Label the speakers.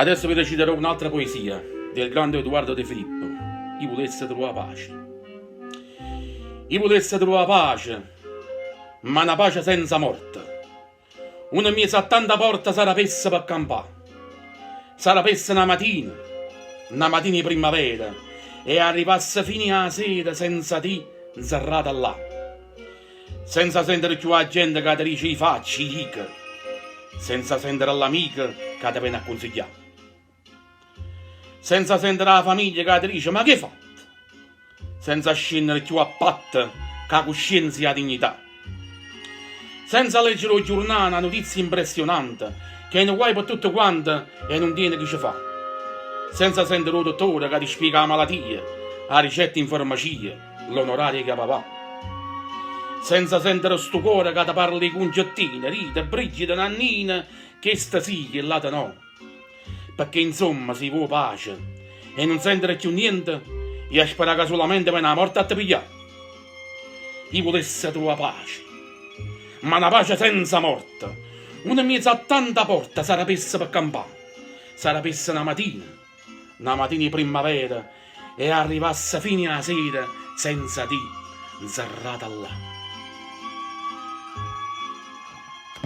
Speaker 1: Adesso vi reciterò un'altra poesia del grande Eduardo De Filippo, Io vulesse truvà pace. Io vulesse truvà pace, ma na pace senza morte. Una 'mmiez'a a tanta porta s'arapesse pe campà. S'arapesse na matina, na matina 'e primmavera e arrivasse fino 'a sera senza di' 'nzerrata là. Senza sentere cchiù 'a gente ca te dice 'e facce, 'e dico, senza sentere ll'amico ca te vene a cunsiglià. Senza sentere 'a famiglia ca te dice ma che 'e fatto? Senza scennere cchiù a patto cu 'a cuscienza e 'a dignità. Senza leggere 'o giurnale 'na nutizia impressionante ca è nu guaio pe tutte quante e nun tiene che ce fà. Senza sentere 'o dottore ca te spiega 'a malatia, 'a ricetta in farmacia. L'onorario che papà. Senza sentere stu core ca te parla 'e Cuncettina, Rita, Brigida, Nannina, chesta sì, chell'ata no. Pecché insomma si vuo' pace e nun sentere cchiù niente, 'e 'a sperà ca sulamente vene 'a morte a te piglià. Io vulesse truvà pace, ma na pace senza morte, una 'mmiez'a tanta porta s'arapesse pe campà, s'arapesse na matina. Na matina 'e primmavera e arrivasse fino 'a sera senza di' 'nzerrata llà.